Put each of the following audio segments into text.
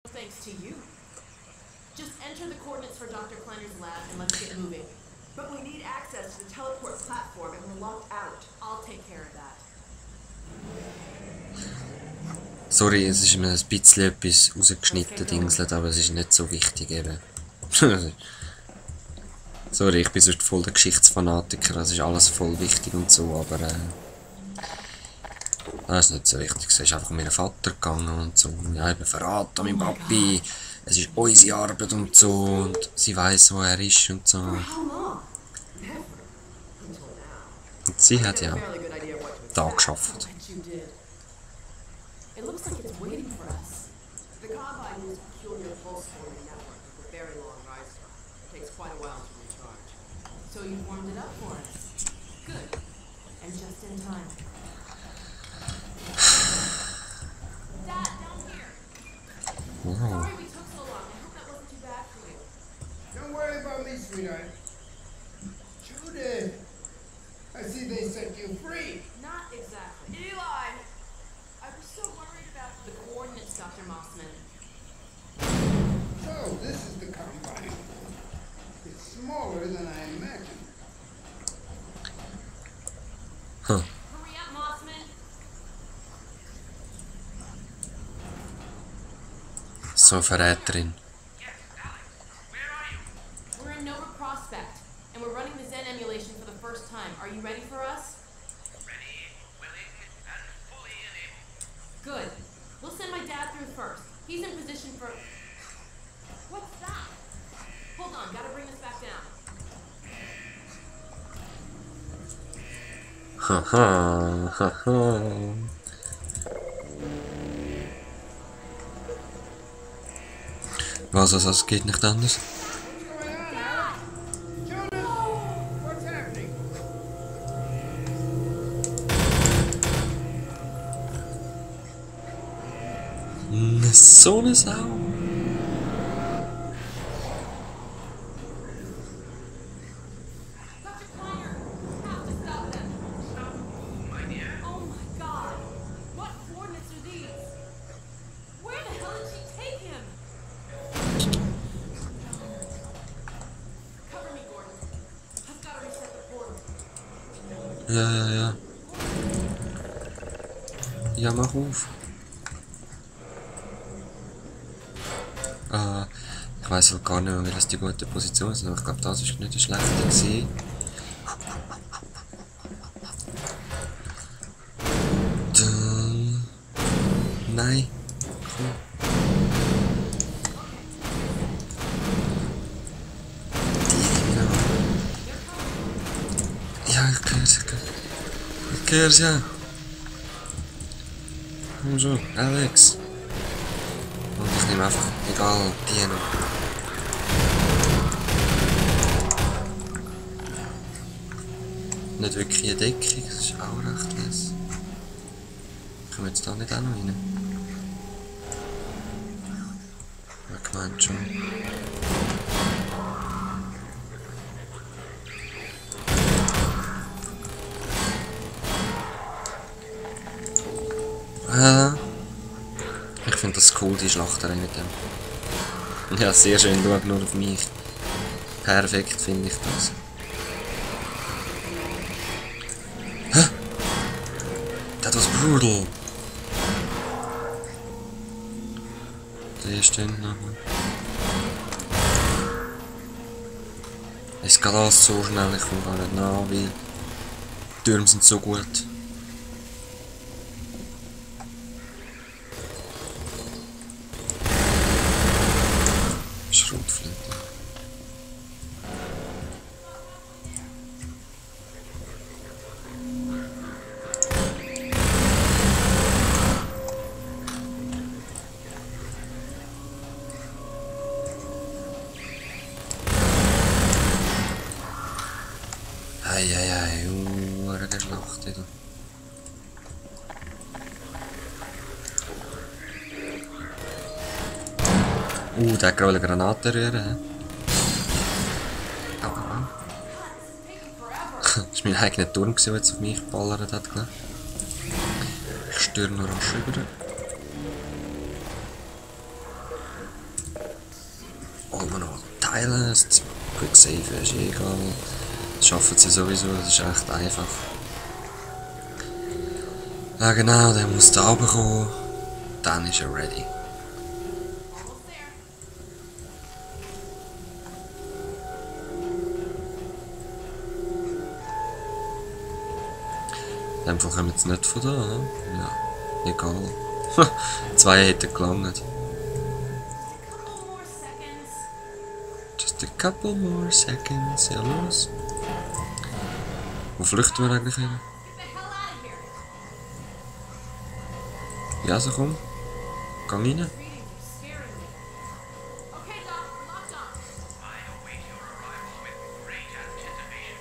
Thanks to you. Just enter the coordinates for Dr. Kleiner's lab and let's get moving. But we need access to the teleport platform and we're locked out. I'll take care of that. Sorry, es ist mir ein bisschen etwas rausgeschnitten, Dingselt, aber es ist nicht so wichtig eben. Sorry, ich bin sonst voll der Geschichtsfanatiker, es ist alles voll wichtig und so, aber das ist nicht so wichtig. Es ist einfach um meinen Vater gegangen und so. Ja, eben Verrat an meinen Papi. Es ist unsere Arbeit und so und sie weiss, wo er ist und so. Und sie hat ja da geschafft. It looks like it's waiting for us. The Combine uses peculiar pulse forming network with a very long rise time. It takes quite a while to recharge. So you warmed it up for us. Good. And just in time. Dad, down here. Wow. Sorry we took so long. I hope that wasn't too bad for you. Don't worry about me, sweetheart. Judith, I see they set you free. Not exactly. Eli! I was so worried about the coordinates, Dr. Mossman. So, this is the Combine. It's smaller than I imagined. Huh. Hurry up, Mossman. So Verräterin. We're in Nova Prospect, and we're running the Zen emulation for the first time. Are you ready for us? Ready, willing, and fully enabled. Good. We'll send my dad through first. He's in position for... What's that? Hold on, gotta bring this back down. Haha, haha. Was geht nicht anders? What's going on, Alex? Judith! What's happening? So eine Sau. Dr. Kleiner, you have to stop them. Stop who, my dear? Oh my god. What coordinates are these? Where the hell did she take him? Cover me, Gordon. I've got to reset the portal. Ja. Ja, mach auf. Ich weiss halt gar nicht mehr, welches die gute Position ist, aber ich glaube, das ist nicht eine schlechte gewesen. Nein. Komm. Die, genau. Ja, ich höre sie. Ich höre sie, ja. Komm schon, Alex. Und ich nehme einfach, egal, die noch. Nicht wirklich eine Deckung, das ist auch recht lässig. Kommen wir jetzt da nicht auch noch rein? Ich meinte schon. Ich finde das cool, die Schlachterei mit dem. Ja, sehr schön, schau nur auf mich. Perfekt finde ich das. Hä? That was brutal. Der stimmt noch. Es geht alles so schnell, ich komme gar nicht nach, weil die Türme sind so gut. Schrotflinte. Eieiei, Schlacht wieder. Der hat gerade eine Granate rühren. Das war mein eigener Turm, der jetzt auf mich geballert hat. Ich stürme noch rasch rüber. Silence. Quick Save ist eh egal. Das schaffen sie sowieso, das ist recht einfach. Ja genau, der muss da kommen. Dann ist er ready. Almost there. In dem Fall kommen sie nicht von da, ne? Ja, egal. 2 hätten gelangt. Couple more seconds. Just a couple more seconds. Ja, los. Wo flüchten wir eigentlich hin? Get the hell out of here. Ja, so komm. Gang rein. Reading, you're scaring me. Okay, Doc, we're locked on. I await your arrival with great anticipation.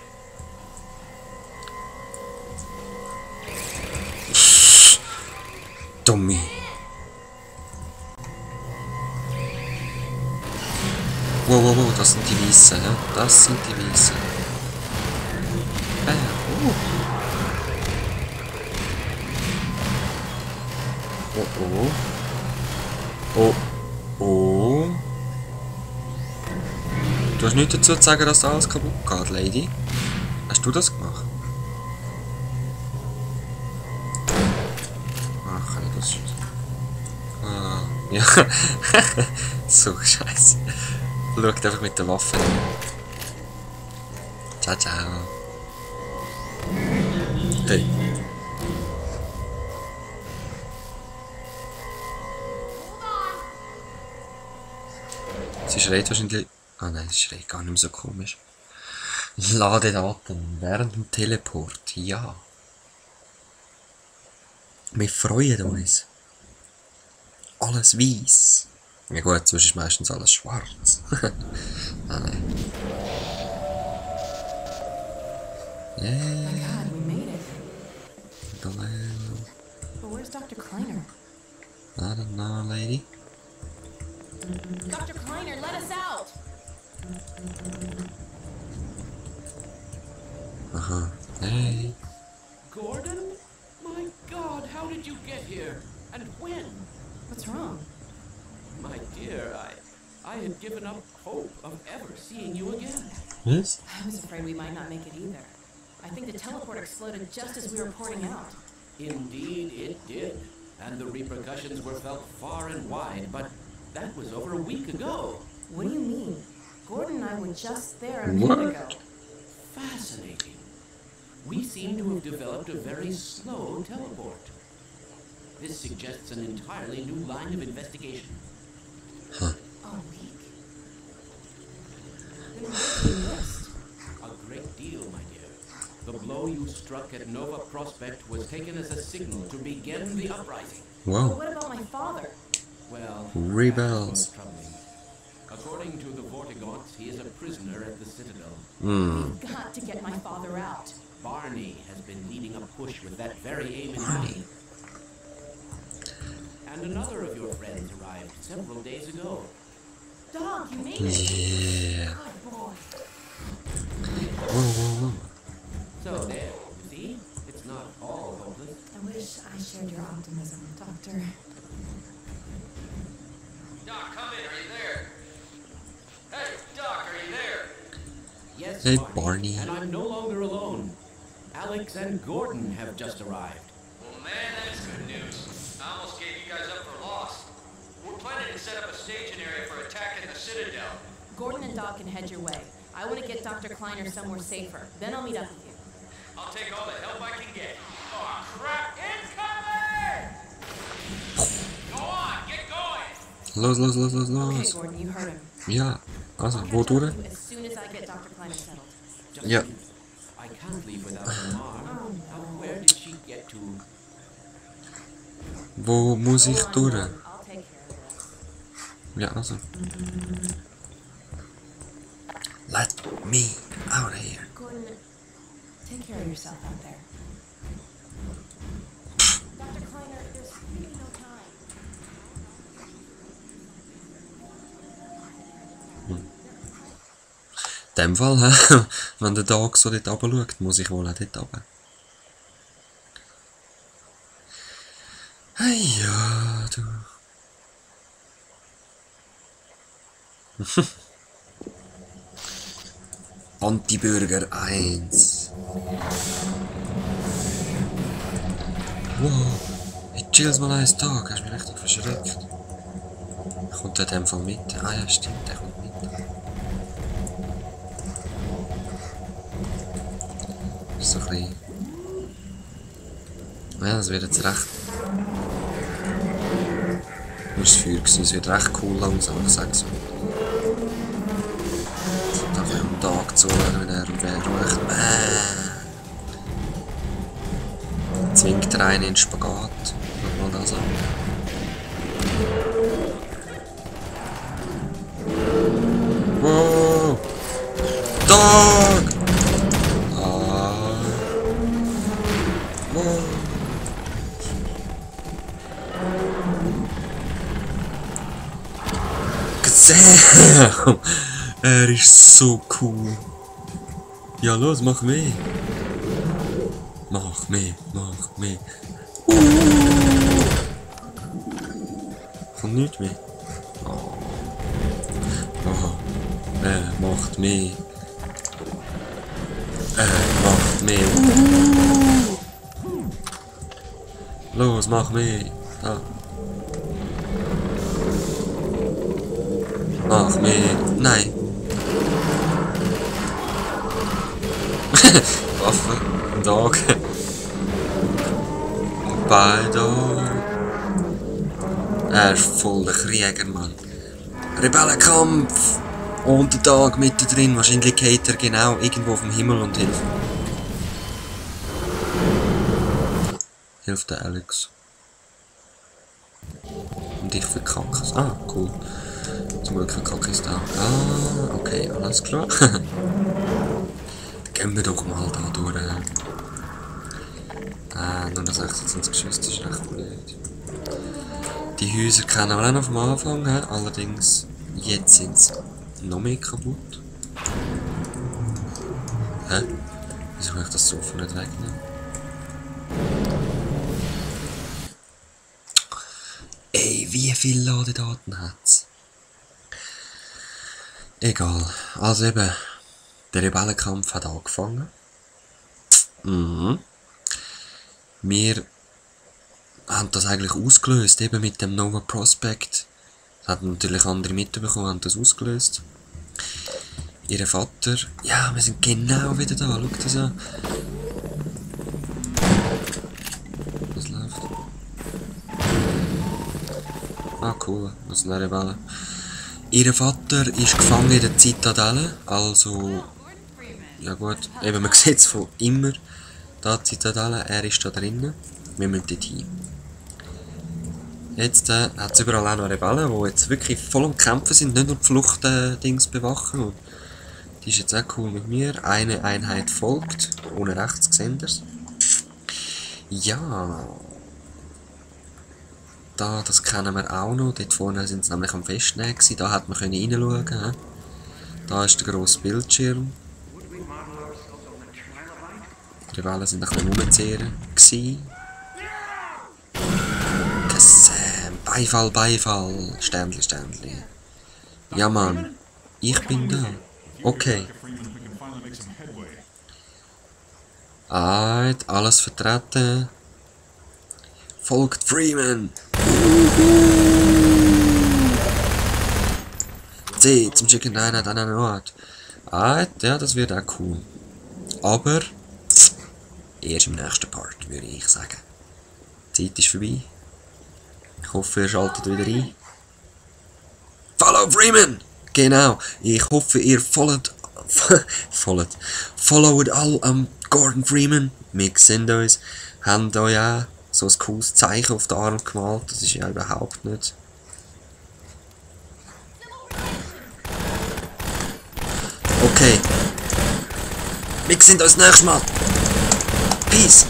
Dummy. Wow, wow, wow, das sind die Weißen, ja? Das sind die Weißen. Oh, oh. Oh, oh. Du hast nichts dazu zu sagen, dass da alles kaputt geht, Lady. Hast du das gemacht? Ach, kann ich das schon. Ah, ja. So scheiße. Schaut einfach mit der Waffe an. Ciao, ciao. Hey. Hold on. Sie schreit wahrscheinlich... Ah nein, sie schreit gar nicht mehr so komisch. Ladedaten während dem Teleport, ja. Wir freuen uns. Alles weiß. Ja gut, sonst ist meistens alles schwarz. Ah nein. Yeah. God, we made it. Hello. But where's Dr. Kleiner? I don't know, lady. Dr. Kleiner, let us out. Aha. Hey. Gordon? My God, how did you get here? And when? What's wrong? My dear, I had given up hope of ever seeing you again. Yes? I was afraid we might not make it either. I think the teleport exploded just as we were porting out. Indeed, it did. And the repercussions were felt far and wide, but that was over a week ago. What do you mean? Gordon and I were just there a minute ago. Fascinating. We seem to have developed a very slow teleport. This suggests an entirely new line of investigation. A week? Then what have we missed? A great deal, my dear. The blow you struck at Nova Prospect was taken as a signal to begin the uprising. But Wow. what about my father? Well, Rebels. that's troubling. According to the Vortigaunts, he is a prisoner at the Citadel. We've got to get my father out. Barney has been leading a push with that very aim in mind. And another of your friends arrived several days ago. Dog, you made it. Yeah. Good boy. Whoa, whoa, whoa. So there, you see? It's not all hopeless. I wish I shared your optimism, Doctor. Doc, come in. Are you there? Hey, Doc, are you there? Yes, Hey, Barney. And I'm no longer alone. Alex and Gordon have just arrived. Well, man, that's good news. I almost gave you guys up for lost. We're planning to set up a staging area for attacking the Citadel. Gordon and Doc can head your way. I want to get Dr. Kleiner somewhere safer. Then I'll meet up with you. I'll take all the help I can get. Oh, crap! Incoming! Go on, get going! Los, los, los, los, Okay, los. Gordon, you heard him. Ja. Also, I'll wo catch up durch? with you as soon as I get Dr. Kleiner settled. Just Yeah. a minute. I can't leave without her mom. Now, where did she get to? Wo muss ich Hold on, durch? Doc. I'll take care of this. Ja, also. Let me out of here. Gordon, take care of yourself out there. Dr. Kleiner, there's really no time. In dem Fall, hä? Wenn der Dog so dort runter schaut, muss ich wohl auch dort runter. Hey, ja, du. Antibürger 1. Wow. Ich chill's mal einen Tag. Hast du mich richtig verschreckt. Kommt der in dem Fall mit? Ah ja, stimmt, der kommt mit. Ist so ein bisschen... Ja, das wird jetzt recht... Das war das Feuer, es wird recht cool langsam, ich sag's mal. Da kann ich am Tag zuschauen, wenn er ruhig... Zwingt er einen in den Spagat. Schau mal das an. Wow! Tag! Ah! Wow! Damn! Er ist so cool. Ja, los, mach mehr. Mach mehr, mach mehr. Kommt nichts mehr. Oh. Oh. Macht mehr. Macht mehr. Los, mach mehr. Da. Mach mehr. Nein. Waffe. Dog. Bei Dog. Er ist voll der Krieger, Mann. Rebellenkampf. Und der Tag mittendrin. Wahrscheinlich geht er genau irgendwo vom Himmel und hilft. Hilft der Alex. Und ich für Kackes. Ah, cool. Zum Glück für Kackes da. Ah, okay, alles klar. Gehen wir doch mal da durch. Nur das 26 Geschoss, das ist recht blöd. Die Häuser kennen wir auch noch vom Anfang, allerdings jetzt sind sie noch mehr kaputt. Hä? Wieso kann ich das Sofa nicht wegnehmen? Ey, wie viele Ladedaten hat's? Egal. Also eben, der Rebellenkampf hat angefangen. Wir haben das eigentlich ausgelöst, eben mit dem Nova Prospect. Das hat natürlich andere mitbekommen, haben das ausgelöst. Ihr Vater, ja, wir sind genau wieder da, schau das an. Was läuft? Ah, cool, das sind Rebellen. Ihr Vater ist gefangen in der Zitadelle, also... Ja gut, eben man sieht es von immer. Da die Zitadelle, er ist da drinnen. Wir müssen dort hin. Jetzt hat es überall auch noch Rebellen, die jetzt wirklich voll am Kämpfen sind, nicht nur die Flucht-Dings bewachen. Und die ist jetzt auch cool mit mir. Eine Einheit folgt. Unten rechts sehen wir's. Ja. Da, das kennen wir auch noch. Dort vorne sind sie nämlich am Festnehmen gewesen. Da hat man reinschauen können. Da ist der grosse Bildschirm. Die Rebellen sind ein bisschen rumgezehren gewesen. Beifall, Beifall. Ständli, Ständli. Ja, Mann. Ich bin da. Okay. Alles vertreten. Folgt Freeman. C zum Chicken Diner an einen Ort. Ja, das wird auch cool. Aber erst im nächsten Part, würde ich sagen. Die Zeit ist vorbei. Ich hoffe, ihr schaltet wieder ein. Follow Freeman! Genau. Ich hoffe, ihr followt all am Gordon Freeman. Wir sehen uns. Habt euch auch so ein cooles Zeichen auf den Arm gemalt. Das ist ja überhaupt nicht. Okay. Wir sehen uns nächstes Mal. Peace.